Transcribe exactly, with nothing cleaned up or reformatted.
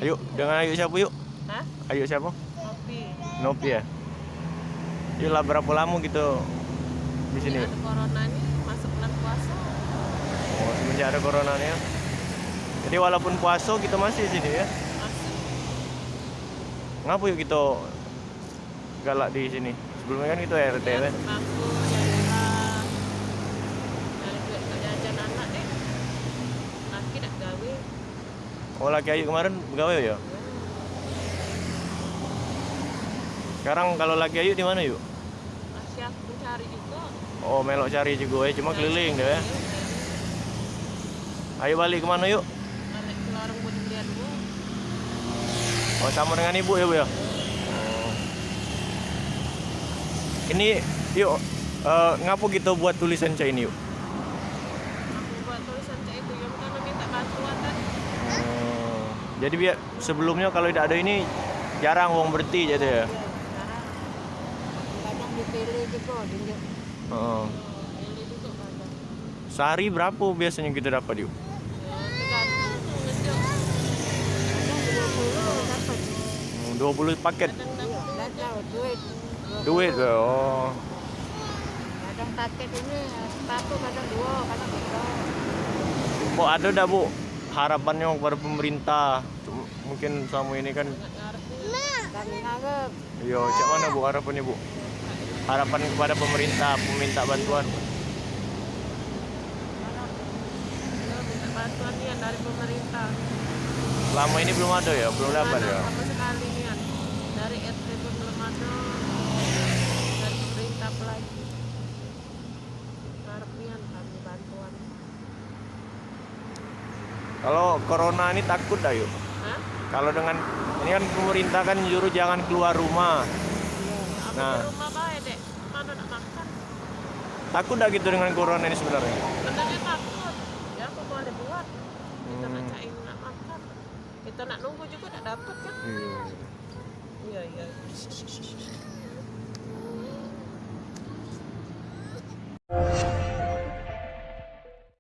Yuk, dengan Ayu siapa, Yuk? Hah? Ayu siapa? Nopi. Nopi ya? Yuk lah, berapa lama gitu di sini, Yuk? Ada corona ni masuk bulan puasa. Oh, semenjak ada corona ni ya. Jadi walaupun puasa kita masih di sini ya? Masih. Ngapa, Yuk, kita galak di sini? Sebelumnya kan kita R T kan? Sembako, daerah. Dari duit untuk jajan anak deh. Laki nak gawe. Oh, laki Ayu kemarin begawe ya? Sekarang kalau laki Ayu di mana, Yuk? Masih aku cari juga. Oh, melok cari juga ya, cuma keliling deh ya. Ayu balik ke mana, Yuk? Balik ke warung Budi Mulia dulu. Oh, sama dengan ibu ya, Bu ya? Oh. Ini, Yuk, eh, ngapa kita buat tulisan cak ini, Yuk? Aku buat tulisan cak itu, ya, karena minta bantuan tadi. Oh. Jadi biar sebelumnya kalau tidak ada ini jarang wong berhenti gitu ya. Iya, jarang. Kadang dipilih juga, tunjuk. Heeh. Pilih juga kadang. Sehari berapa biasanya kita dapat, Yuk? Ya, tergantung, tunjuk. Kadang dua puluh dapat. Hmm, dua puluh paket. Kadang dapat. Iya, enggak tahu, duit. Duit, oh. Kadang paket ini, satu, kadang dua, kadang tiga. Kok ada dah, Bu, harapannya kepada pemerintah? Mungkin selama ini kan. Kami ngarep. Iya, cak mana, Bu, harapannya, Bu? Harapan kepada pemerintah, peminta bantuan. Minta bantuan ni dari pemerintah. Selama ini belum ada ya, belum dapat ya? Sama sekali ni kan. Dari R T pun belum ada. Dari pemerintah apa lagi? Ngarep nian kami bantuan. Kalau corona ini takut dah, Yuk? Hah? Kalau dengan, ini kan pemerintah kan nyuruh jangan keluar rumah. Iya. Nah. Di rumah bae, Dek. Mana nak makan? Takut dah gitu dengan corona ini sebenarnya? Sebenarnya takut. Ya, apa boleh buat? Kita nak cari nak makan. Kita nak nunggu juga tak dapat kan? Iya. Iya, iya.